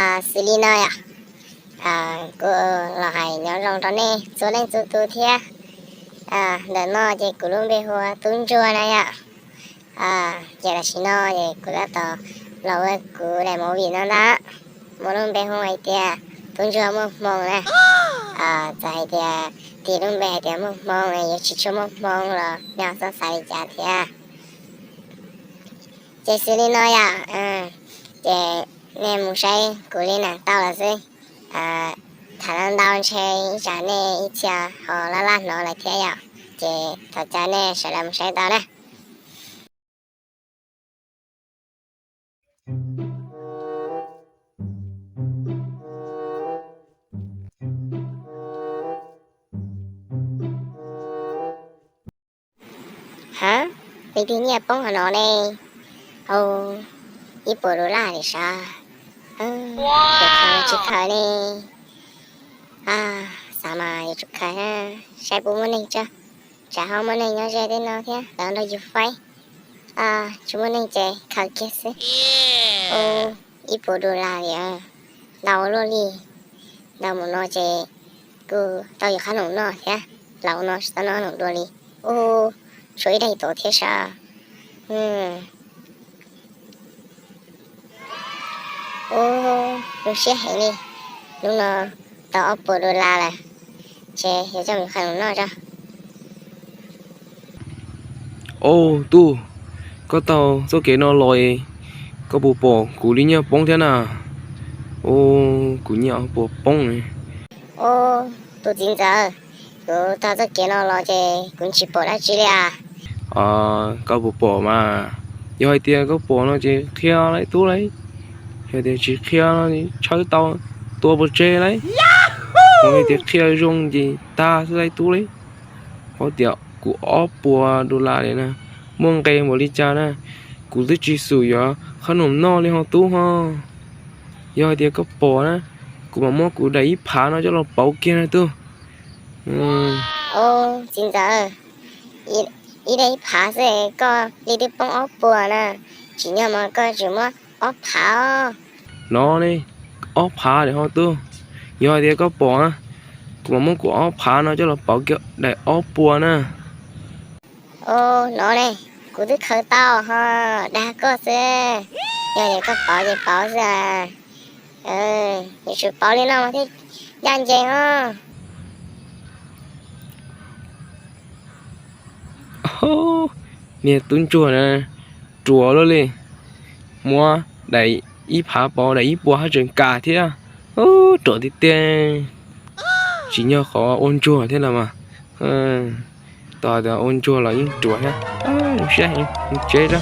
Xws li no yom, kuv los hais nyob zoo rau nej txhua leej txhua tus thiab. Ntawm no ces kuv lub npe hu ua Tub Ntsuag na yom. Ces tam sim no es kuv tab tom los ua kuv daim movie no ntag, muaj lub npe hu hais tias Tub Ntsuag Muaj Hmoo na. Txawm hais tias tis lub npe hais tias Muaj Hmoo es yuav tsis tshua muaj hmoo los nej ho txhob xav li cas thiab. Ces xws li no yom, ces nej mus saib kuv li no tau lawm xwb. Tham ntau ntau ntshe ib tsam nej ib txhia ho laj laj hnov lawm thiab yom. Ces thov caw nej sawv daws mus saib tau na. Ha, leej twg nyiaj poob qhov no ne? Au, ib puas dollar li sav. Yuav khaws tsis khaws ne? Xav mas yuav tsum khaws, saib puas muaj neeg tso. Tsam ho muaj neeg nyob ze tej no thiab lawv nrog yus faib. Tsis muaj neeg ces khaws kiag xwb. Ib puas dollar li, ntau luaj li. Ntau mus no ces kuj tau yus qhob noom noj thiab. Laus no tsis tau noj noom dua li. Ub, tshuav ib daim tod thiab sav. Ub, zoo siab heev li. Hnub no tau ob puas dollar lawm, ces yuav coj mus qhob noom noj tso. Au, tub, koj taug txoj kev no los, koj puas pom kuv li nyiaj poob thiab na? Au, kuv nyiaj puas poob ne. Au, tus txiv ntxawm, kuv taug txoj kev no los ces kuv tsis pom dab tsi li as. Koj puas pom mas? Yog hais tias koj pom no ces qhia lauj tub lauj. Yog tias tsis qhia no tshawb tau tua pov tseg lauj. Yog tias qhia zoo ces tag xwb lauj tub lauj. Hos tias kuv ob puas dollar li na, muaj nqe npaum li cas na, kuv twb tsis xum yuav qhob noom noj li ho tub ho. Yog hais tias koj pom na, kuv mam muab kuv daim ib phav no coj los pauv kiag na tub. Au, txiv ntxawm, ib daim ib phav xwb koj li twb poob ob puas na, tsim nyog mas koj tseem muab ob phav os. No ne, ob phav li ho tub. Yog hais tias koj pom na, kuv mam muab kuv ob phav no coj los pauv kiag daim ob puas na. Au, no ne, kuv twb khaws tau ho, dag koj xwb. Yog tias koj pauv ces pauv xwb as. Yuav tsum pauv li no mas thiaj ncaj ncees os. Niag tub ntsuag na, ruam luaj li. Muab daim ib phav pauv daim ib puas haj tseem kam thiab. Ruam tiag tiag. Tsim nyog qhov ua ntsuag thiab los mas. Tos tias ua ntsuag los yeej ruam thiab. Zoo siab heev, mus tsev tso.